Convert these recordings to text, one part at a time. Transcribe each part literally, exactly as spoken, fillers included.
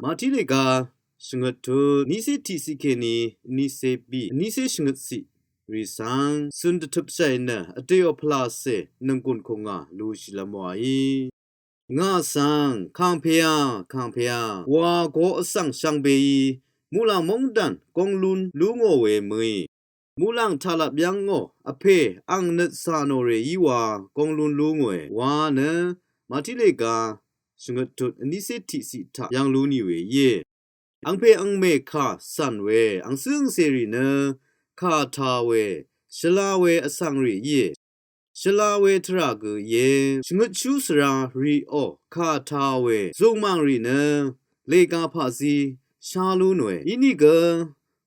Màtí lèga shvngøt tut vnícé tiqciq kèní vnícé bì vnícé shvngøt ciq rì svng cun dvtøpshàì nø vdèò pvlacè nònggùn kòngà lushìlv́m wàí. Ngà svng, Kàngpèà, Kàngpèà, wa go vsvng shvngbeí muqlàng móngdàn góng lún lú ngò we mø̀í, muqlàng taqlap yv́ng ngò vpè ang nøt cà nò rè í wa góng lún lú ngòe wa nø Màtí lèga shvngøt tut vnícé tiqciq taq yv́ng lú nì we íe. Angpè angmè kà cv̀n we angcǿ angcèrì nø kà tā we, shvla we vsvng rì íe. Shvla we tvrà gø íe. Shvngøtshú svra rìò kà tā we zùngmàng rì nø lèga paqzí shá lú nòe. Inìgø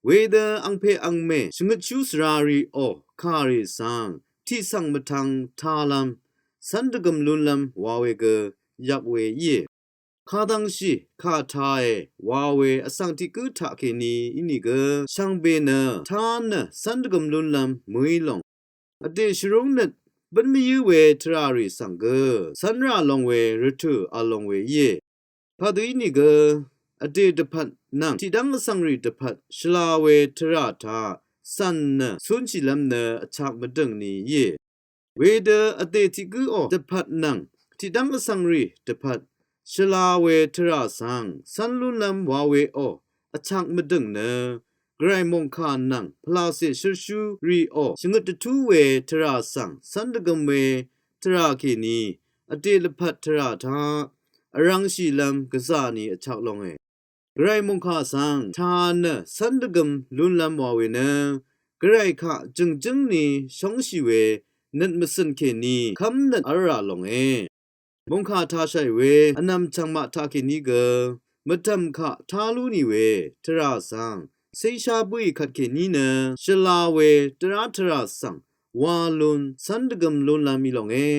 wedø angpè angmè shvngøtshú svra rìò kà rì svng tiqsvng mvtvng tālv́m cv́n dvgøm lúnlv́m wa we gø yvk we íe. Kadvngshì kà tāe wa we vsvng tiq gǿ taqkèní inìgø shvngbe nø tā nø cv́n dvgøm lúnlv́m mø̀í lòng. Vdè shvrúng nøt bǿn mvyǿ we tvrà rì svng gø cv́n rà long we rvtø̀ v̄l long we íe. Kadø inìgø vdè dvpvt nvng tiqdv́ng vsvng rì dvpvt shvla we tvrà taq cv̀n nø cúnshìlv́m nø vchak mvdø̀ng ni íe. Wedø vdè tiq gǿò dvpvt nvng tiqdv́ng vsvng rì dvpvt shvla we tvrà svng cv́n lúnlv́m wa weò vchak mvdø̀ng nø gvray mòngkà nvng pvlacè shørshú rìò shvngøt dvtú we tvrà svng cv́n dvgøm we tvrà kèní vdè lvpat tvrà taq vrv̄ngshìlv́m gvzà ni vchak longe. Gvray mòngkà svng tā nø cv́n dvgøm lúnlv́m wa we nø gvray kaq jø̀ngjǿng ni shóngshì we nøt mvcø̀n kèní kv́mnøt v́lrà longe. Mòngkà tāshàì we vnv̀m chv̀ngmaq taqkèní gø mvdv̀m kaq tá lú nì we tvrà svng céngshá bǿì kvtkèní nø shvla we tvrá tvrà svng wa lun cv́n dvgøm lúnlv́m í longe.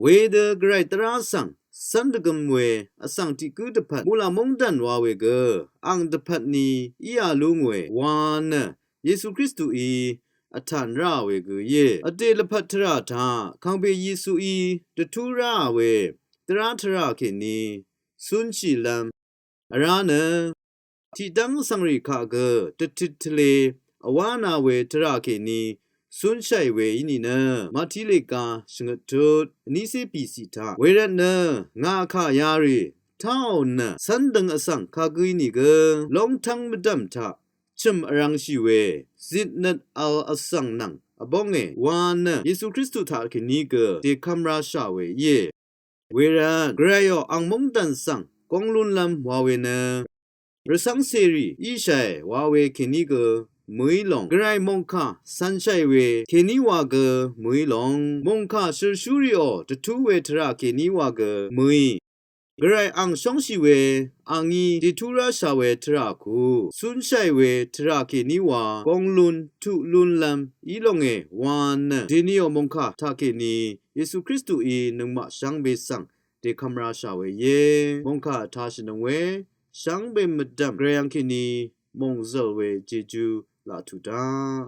Wedø gvray tvrá svng cv́n dvgøm we vsvng tiq gǿ dvpvt muqlàng móngdàn wa we gø ang dvpvt ni íā lú ngòe wa nø Yesu Kristuí vtàn ráà we gø íe. Vdè lvpat tvrà taq kàngpè Yesuí dvtú ráà we tvrá tvrà kèní cúnshìlv́m vrá nø tiqdv́ng vsvng rì kaq gø dvtit tvlē vwá nā we tvrà kèní cúnshàì we í nìnø Màtí lèga shvngøt tut vnícé bìciq taq wervtnø ngà kà yarì táò nø cv́n døng vsvng kagǿ í nìgø lóngtv́ng mvdv̀m taq chø̀m vrv̄ngshì we zitnøt vl vsvng nvng vbónge wa nø Yesu Kristu taqkèní gø dèkvm rashà we íe. Wervt gvrayò ang móngdàn svng góng lúnlv́m wa we nø rvcv́ng cèrì íshàì wa we kèní gø mø̀í lòng, gvray mòngkà cv̀nshàì we kèní wa gø mø̀í lòng, mòngkà shørshúrìò dvtú we tvrà kèní wa gø mø̀í. Gvray ang shóngshì we a ngí dètú ráshà we tvrà ku cúnshàì we tvrà kèní wa góng lún tuq lúnlv́m í longe wa nø dèniò mòngkà taqkèní Yesu Kristuí nøngmaq shvngbe svng dèkvm rashà we íe. Mòngkà tāshìnøng we shvngbe mvdv̀m gvray ang kèní mòngzø̀l we jejú laq tuq daq.